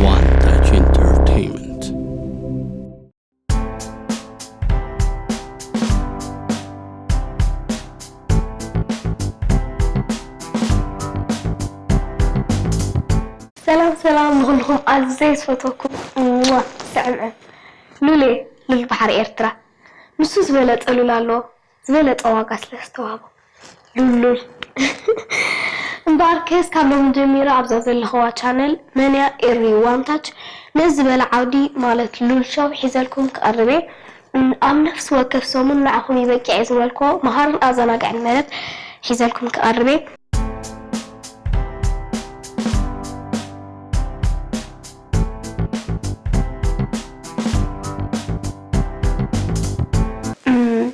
One Touch Entertainment. ሰላም ሰላም ንኹልኹም ኣዝየ ዝፈትወኩም እዋ ስዕምዕም ሉሌ ሉል ባሕሪ ኤርትራ ንሱ ዝበለጸ ሉል ኣሎ ዝበለጸ ዋጋ ስለ ዝተዋህቦ ሉል ሉል እምበኣርከስ ካብ ሎሚ ጀሚረ ኣብዛ ዘለኽዋ ቻነል መንያ ኤሪ ዋንታች ነዚ ዝበለ ዓውዲ ማለት ሉል ሾው ሒዘልኩም ክቐርብ እየ ኣብ ነፍሲ ወከፍ ሰሙን ንዓኹም ይበቅዕ እየ ዝበልክዎ መሃርን ኣዘናግዕን መደብ ሒዘልኩም ክቐርብ እየ። እም፣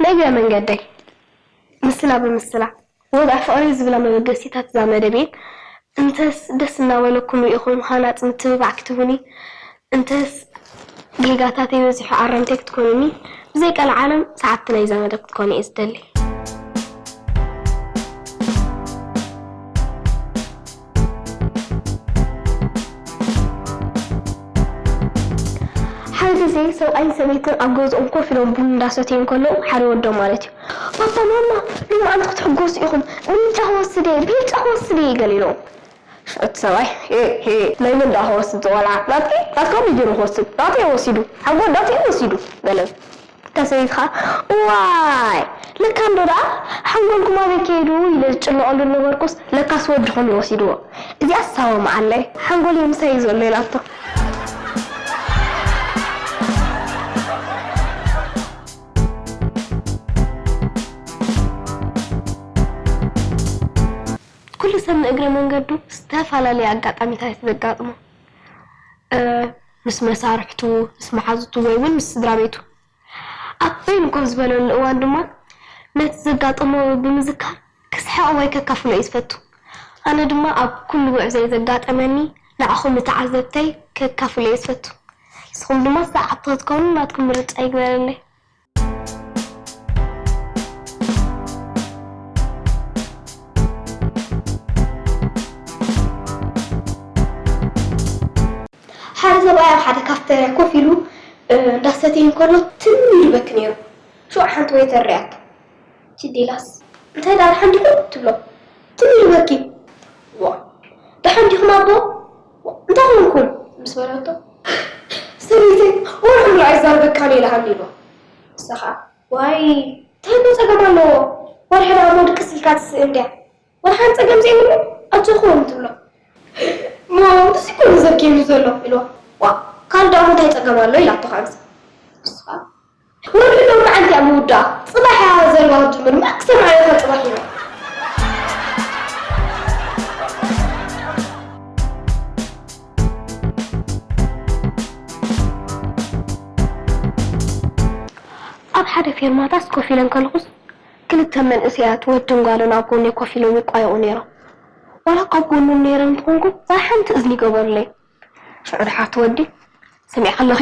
ንእግረ መንገደይ ምስላ ብምስላ ወግዒ ፍቕሪ ዝብላ መበገሲታት እዛ መደብ እየን። እንተስ ደስ እናበለኩም ርኢኹም ሃናፂ ምትብባዕ ክትቡኒ እንተስ ጌጋታተይ በዚሑ ኣረምተይ ክትኮኑኒ ብዘይ ቀልዓለም ሰዓብቲ ናይዛ መደብ ክትኮኑ እየ ዝደሊ። ሓደ ግዜ ሰብኣይን ሰበይትን ኣብ ገዝኦም ኮፍ ኢሎም ቡን እንዳሰተዩ እንከለዉ ሓደ ወዶም ማለት እዩ፣ "ፓፓ ማማ ሎምዓንቲ ክትሕጎሱ ኢኹም፣ ብልጫ ክወስድ እየ፣ ብልጫ ክወስድ እየ" ገለ ኢሎም። ሽዑ እቲ ሰብኣይ፣ "ሄ ሄ ናይ መን ደኣ ክወስድ እዚ ቖልዓ? ናትኪ? ናትካ ዲዩ ገይሩ ክወስድ? ናተይ ወሲዱ፣ ሓንጎል ናተይ ወሲዱ" በለ። እታ ሰበይቲ ኸኣ፣ "እዋይ ለካ እንዶ ደኣ ሓንጎልኩም ኣበይ ከይዱ?" ኢለ ዝጭነቐሉ ዝነበርኩስ ለካስ ወድኹም እዩ ወሲድዎ። እዚኣስ ሳዋ መዓለይ ሓንጎለይ ምሳይ እዩ ዘሎ ኢላቶ። ኩሉ ሰብ ንእግረ መንገዱ ዝተፈላለየ ኣጋጣሚታት እዩ ዘጋጥሞ። እ፣ ምስ መሳርሕቱ፣ ምስ መሓዙቱ ወይ እውን ምስ ስድራ ቤቱ። ኣብ በይኑ ኮፍ ዝበለሉ እዋን ድማ ነቲ ዘጋጠሞ ብምዝካር ክስሕቕ ወይ ከካፍሎ እዩ ዝፈቱ። ኣነ ድማ ኣብ ኩሉ ጉዕዞይ ዘጋጠመኒ ንዓኹም ንተዓዘብተይ ከካፍሎ እየ ዝፈቱ። ንስኹም ድማ ሰዓብቲ ክትኮኑ ናትኩም ምርጫ ይግበረለይ። ሓደ ሰብኣይ ኣብ ሓደ ካፍተርያ ኮፍ ኢሉ እንዳሰተየ እንከሎ ትም ኢሉ ይበኪ ነይሩ። ሽዑ ሓንቲ ወይተር ሪኣቶ። ችዲላስ እንታይ ደኣ ደሓን ዲኹም ትብሎ። ትም ኢሉ በኪ። ዋ ደሓን ዲኹም ኣቦ? እንታይ ኾንኩም? ምስ በለቶ ሰበይተይ ወርሒ ሙሉእ ኣይዛረበካን እየ ኢላሃኒ ኢልዋ። ንሳ ኸዓ ዋይ እንታይ እሞ ጸገም ኣለዎ? ወርሒ ደኣ እሞ ድቅስ ኢልካ ትስእን ድያ? ወላ ሓንቲ ጸገም ዘይብሉ ኣጆኹም ትብሎ። እሞ ንሱ እኮ ንዘብኪ እዩ ዘሎ ኢልዋ። ዋ ካልእ ደኣ እንታይ ጸገም ኣሎ ኢላቶ ከዓ ንሳ። ንሱ ከዓ ወርሒ ሎሚ መዓልቲ እያ ምውዳኣ። ጽባሕ እያ ዘረባ ክትጅምር እምበር ክሰምዓ ኢኻ ጽባሕ ኢላ። ኣብ ሓደ ፌርማታስ ኮፍ ኢለ እንከለኹስ ክልተ መንእሰያት ወድን ጓልን ኣብ ጎነይ ኮፍ ኢሎም ይቋየቑ ነይሮም። ዋላ ካብ ጎኖም ነይረ እንተኾንኩ ዋላ ሓንቲ እዝኒ ኣይገበሩለይን። ሽዑ ደሓር እቲ ወዲ ሰሚዕኪ ኣለኺ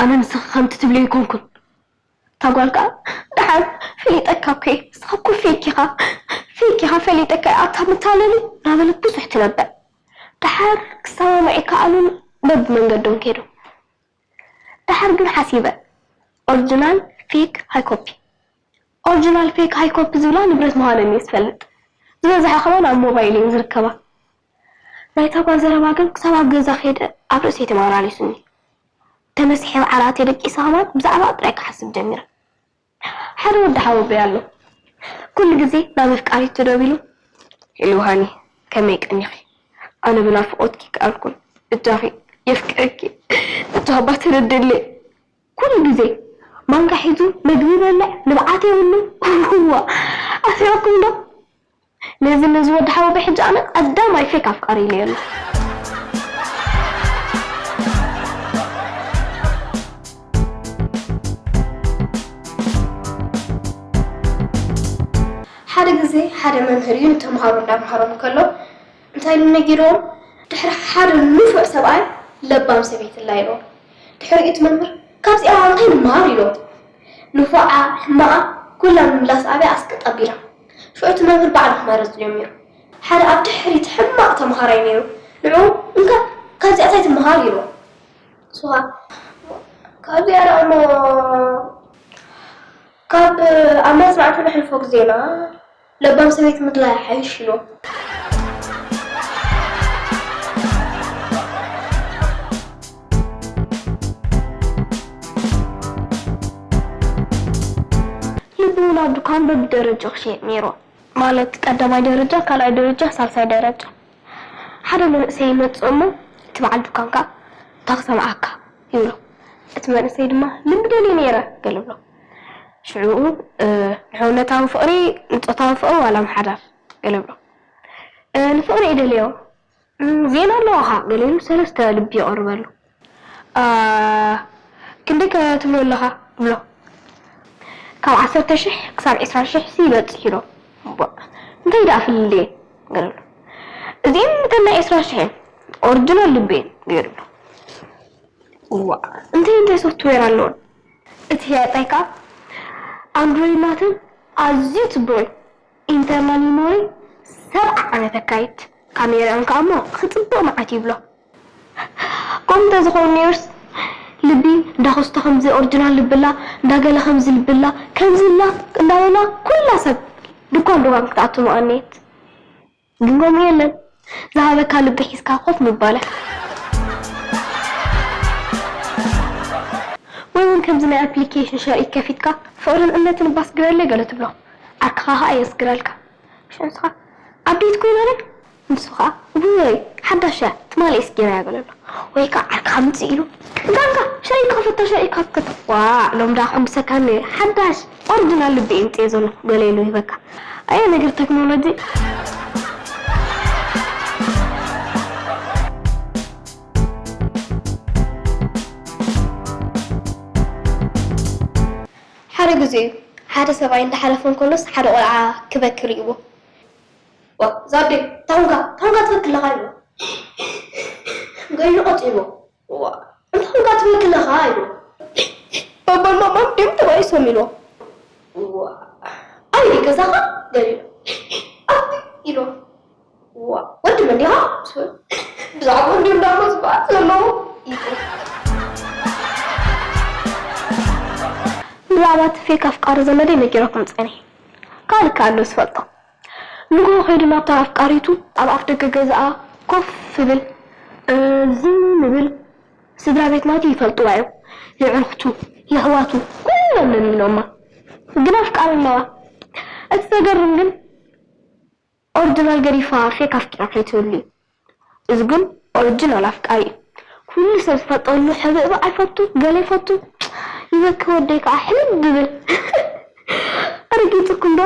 ኣነ ንስኺ ከምቲ ትብልዮ ኣይኮንኩን። እታ ጓል ከኣ ደሓር ፈሊጠካ እኮ እየ ንስኻ እኮ ፌክ ኢኻ ፌክ ኢኻ ፈሊጠካ እየ ኣታ መታለሊ እናበለት ብዙሕ ትነብዕ። ደሓር ክሰማምዑ ኣይከኣሉን በብመንገዶም ከይዶም። ደሓር ግን ሓሲበ ኦርጅናል ፌክ ሃይ ኮፒ ኦርጅናል ፌክ ሃይ ኮፒ ዝብላ ንብረት ምዃነን እየ ዝፈልጥ ዝበዝሓ ከማን ኣብ ሞባይል እየን ዝርከባ ናይታ ጓል ዘረባ ግን ክሳብ ኣብ ገዛ ከይደ ኣብ ርእሰይ ተመላሊሱኒ ተነሲሐ ኣብ ዓራተይ ደቂሰ ከማን ብዛዕባኣ ጥራይ ክሓስብ ጀሚረ ሓደ ወዲ ሓወቦይ ኣሎ ኩሉ ግዜ ናብ ኣፍቃሪቱ ደው ኢሉ ሄሉ ሃኒ ከመይ ቀኒኺ ኣነ ብናፍቖትኪ ይከኣልኩን ብጃኺ የፍቅረኪ ብጃባ ተረድእለይ ኩሉ ግዜ ማንካ ሒዙ መግቢ ይበልዕ ንብዓት የብሉን እዋ ኣስሒቕኩም ዶ ነዚ ነዚ ወዲ ሓወቦይ ሕጂ ኣነ ቀዳማይ ፌክ ኣፍቃሪ ኢለዮ ኣለኹ። ሓደ ግዜ ሓደ መምህር እዩ ንተምሃሮ እንዳምሃሮም ከሎ እንታይ ኢሉ ነጊርዎም ድሕሪ ሓደ ንፉዕ ሰብኣይ ለባም ሰበይቲ ኣላ ኢልዎም ድሕሪኡ እቲ መምህር ካብዚኣ እንታይ ንመሃር ኢልዎም ንፉዓ ሕማቓ ኩላ ምምላስ ኣብያ ኣስቅጥ ኣቢላ ሽዑ እቲ መምህር ባዕሉ ክመርጽ ጀሚሩ ሓደ ኣብ ድሕሪት ሕማቕ ተምሃራይ ነይሩ ንዑ እንካ እዚኣ እንታይ ትመሃር ኢሉ። ንስኻ ካብዚኣ ደኣ እሞ ካብ ኣብ መጽናዕቲ ነሕልፎ ግዜና ለባም ሰበይቲ ምድላይ ሓይሽ ኢሉ። ልቡ ናብ ድኳን በብደረጃ ክሸይጥ ነይሩ። ማለት ቀዳማይ ደረጃ፣ ካልኣይ ደረጃ፣ ሳልሳይ ደረጃ። ሓደ መንእሰይ ይመጽእ እሞ እቲ በዓል ድኳን ከኣ እንታይ ክሰምዓካ ይብሎ። እቲ መንእሰይ ድማ ልቢ ደልየ ነይረ ገለ ይብሎ። ሽዑ ንሕውነታዊ ፍቕሪ ንጾታዊ ፍቕሪ ዋላ ምሓዳር ገለ ይብሎ። ንፍቕሪ እየ ደልዮ ዜና ኣለዋኻ ገለ ኢሉ ሰለስተ ልቢ የቕርበሉ። ክንደይ ከ ትብሎ ኣለኻ ብሎ። ካብ ዓሰርተ ሽሕ ክሳብ ዕስራ ሽሕ ሲ ይበጽሕ ኢሎ። እንታይ ደኣ ፍልልየ ገለሉ። እዚኤን እተን ናይ ዕስራ ሽሕ እየን። ኦሪጂናል ልቢ እየን ገይሩሉ። ዋ እንታይ እንታይ ሶፍትዌር ኣለዎን። እቲ ሸያጣይ ከኣ ኣንድሮይድ ናተን ኣዝዩ ጽቡቕ እዩ። ኢንተርናል ሚሞሪ ሰብዓ ዓመት ኣካይድ። ካሜራኣን ከኣ እሞ ክጽብቕ መዓት ይብሎ። ከምኡ እንተዝኸውን ነይሩስ ልቢ እንዳ ኮስቶ ከምዚ ኦሪጂናል ልብላ እንዳገለ ከምዚ ልብላ ከምዚ ኢላ እንዳበላ ኩላ ሰብ ድኳን ድኳን ክትኣቱ ምቐነየት። ግን ከምኡ የለን። ዝሃበካ ልቢ ሒዝካ ኮፍ ምባለ። ወይ እውን ከምዚ ናይ ኣፕሊኬሽን ሸሪክ ከፊትካ ፍቕርን እምነትን ባስ ግበረለይ ገለ ትብሎ። ዓርክኻ ኸኣ የስግረልካ። ሽዑ ንስኻ ኣፕዴት ኮይና ድያ? ንሱ ኸኣ ውይ ሓዳሽ እያ ትማሊ እስኪ ርኣያ በለሎ። ወይ ከኣ ዓርክኻ ምጽእ ኢሉ እንካ እንካ ሸሪክ ክፈቶ ሸሪክ ክፈቶ። ዋእ ሎም ደኣ ከሕጉሰካ እየ ሓዳሽ ኦሪጅናል ልቢ እየ ምጽእ ዘሎ ገለ ኢሉ ይህበካ። ኣየ ነገር ቴክኖሎጂ። ሓደ ግዜ ሓደ ሰብኣይ እንዳሓለፈ እንከሎስ ሓደ ቆልዓ ክበኪ ርእይዎ። ዋ እዛ ኣደ ታንጋ ታንጋ ትበኪ ኣለኻ ኢሉ ገይሉ ቀጺልዎ። ዋ እንታይ ታንጋ ትበኪ ኣለኻ ኢሉ። ባባን ማማን ድዮም ተባኢሶም ኢሉ። ዋ ኣበይ ገዛኻ ገለ ኢሉ። ኣቲ ኢሉ። ዋ ወዲ መን ዲኻ? ብዛዕባ ወዲ እንዳሞ ዝበሃል ዘለዉ ኢሉ። ብዛዕባ እቲ ፌክ ኣፍቃሪ ዘመደይ ነጊረኩም ጸኒሐ። ካልእ ከኣ ኣሎ ዝፈልጦ። ንግሆ ከይዱ ናብታ ኣፍቃሪቱ ኣብ ኣፍ ደገ ገዛኣ ኮፍ ይብል፣ ዝም ይብል። ስድራ ቤት ናቱ ይፈልጥዋ እዮም። የዕሩኽቱ፣ የሕዋቱ ኩሎም ለሚኖማ። ግን ኣፍቃሪ ኣለዋ። እቲ ዘገርም ግን ኦሪጅናል ገዲፋ ፌክ ኣፍቂራ ከይትህሉ እዩ። እዚ ግን ኦሪጅናል ኣፍቃሪ እዩ። ኩሉ ሰብ ዝፈጠሉ ሕብእብእ ኣይፈቱ፣ ገለ ይፈቱ። ይበኪ ወደይ ከዓ ሕልም ድብል። ኣረጊፅኩም ዶ?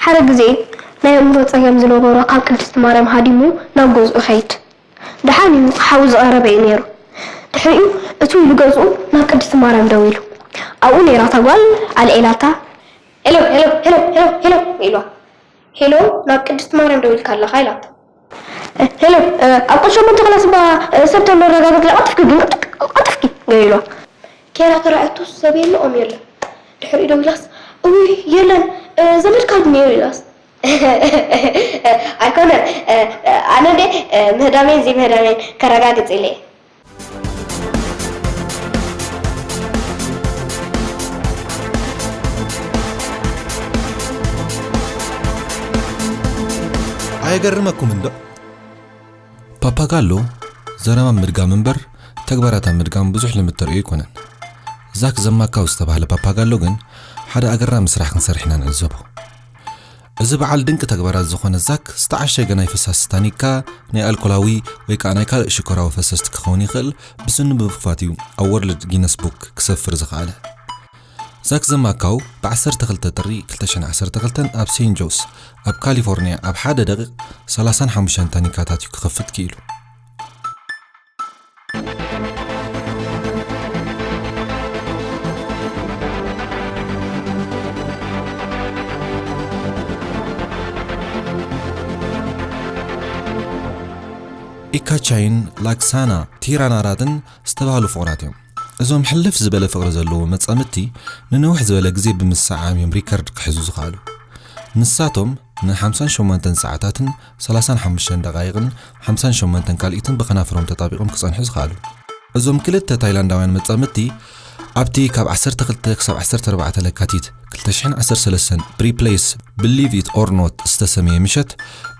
ሓደ ግዜ ናይ ኣእምሮ ጸገም ዝነበሮ ካብ ቅድስቲ ማርያም ሃዲሙ ናብ ገዝኡ ይኸይድ። ደሓን እዩ፣ ሓዊ ዝቐረበ እዩ ነይሩ። ድሕሪኡ እትው ኢሉ ገዝኡ ናብ ቅድስቲ ማርያም ደዊሉ። ኣብኡ ነይራ እታ ጓል ኣልዒላታ፣ ሄሎ ሄሎ ሄሎ ሄሎ ሄሎ ኢልዋ። ሄሎ ናብ ቅድስቲ ማርያም ደዊልካ ኣለኻ ኢላቶ። ሄሎ ኣብ ቁጽሪ ሸሞንተ ክላስ እባ ሰብ ተሎ ኣረጋግጽ ኢለ ቀልጥፍኪ ግን ቀልጥፍኪ ገለ ኢልዋ። ኬራ ተራእየቶ ሰብ የለ ኦም የለን። ድሕሪኡ ደዊላስ እውይ የለን ዘመድካ ድዩ ነይሩ ኢላስ ኣይኮነን ኣነ እንደ ምህዳመይን ዘይምህዳመይን ከረጋግጽ ኢለ እየ። ኣየገርመኩምን ዶ? ፓፓጋሎ ዘረባ ምድጋም እምበር ተግባራት ኣብ ምድጋም ብዙሕ ልምድ ተርእዮ ኣይኮነን። ዛክ ዘማካው ዝተባህለ ፓፓጋሎ ግን ሓደ ኣገራሚ ስራሕ ክንሰርሕ ኢና ንዕዘቦ። እዚ በዓል ድንቂ ተግባራት ዝኾነ ዛክ ዝተዓሸገ ናይ ፈሳሲ ታኒካ ናይ ኣልኮላዊ ወይ ከኣ ናይ ካልእ ሽኮራዊ ፈሰስቲ ክኸውን ይኽእል ብስኑ ብምኽፋት እዩ ኣብ ወርልድ ጊነስ ቡክ ክሰፍር ዝኸኣለ። ዛክ ዘማካው ብ ዓሰርተ ክልተ ጥሪ ክልተ ሽሕን ዓሰርተ ክልተን ኣብ ሴን ጆስ ኣብ ካሊፎርኒያ ኣብ ሓደ ደቂቕ ሰላሳን ሓሙሽተን ታኒካታት እዩ ክኸፍት ክኢሉ። ኢካቻይን ላክሳና ቲራናራትን ዝተባህሉ ፍቑራት እዮም። እዞም ሕልፍ ዝበለ ፍቕሪ ዘለዎ መጻምድቲ ንንውሕ ዝበለ ግዜ ብምስዓም እዮም ሪከርድ ክሕዙ ዝኸኣሉ። ንሳቶም ን58 ሰዓታትን 35 ደቓይቕን 58 ካልኢትን ብኸናፍሮም ተጣቢቖም ክጸንሑ ዝኸኣሉ። እዞም ክልተ ታይላንዳውያን መጻምድቲ ኣብቲ ካብ 12 ክሳብ 14 ለካቲት 2013 ብሪፕሌስ ብሊቭ ኢት ኦር ኖት ዝተሰመየ ምሸት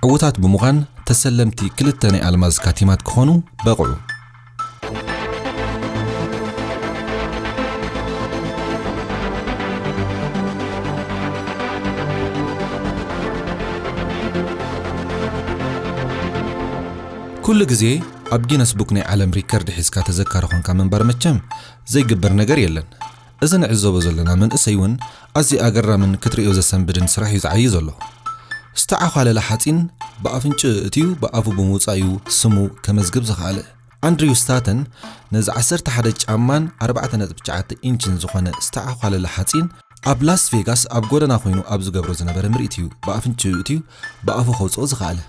ዕዉታት ብምዃን ተሰለምቲ ክልተ ናይ ኣልማዝ ካቲማት ክኾኑ በቕዑ። ኩሉ ግዜ ኣብ ጊነስ ቡክ ናይ ዓለም ሪከርድ ሒዝካ ተዘካሪ ኾንካ ምንባር መቸም ዘይግበር ነገር የለን። እዚ ንዕዘቦ ዘለና መንእሰይ እውን ኣዝዩ ኣገራምን ክትርእዮ ዘሰንብድን ስራሕ እዩ ዝዓዪ ዘሎ። ዝተዓዃለለ ሓፂን ብኣፍንጭኡ እትዩ ብኣፉ ብምውፃእ እዩ ስሙ ከመዝግብ ዝኸኣለ። ኣንድሪው ስታተን ነዚ 11 ጫማን 4.9 ኢንችን ዝኾነ ዝተዓዃለለ ሓፂን ኣብ ላስ ቬጋስ ኣብ ጎደና ኮይኑ ኣብ ዝገብሮ ዝነበረ ምርኢት እዩ ብኣፍንጭኡ እትዩ ብኣፉ ከውፅኦ ዝኸኣለ።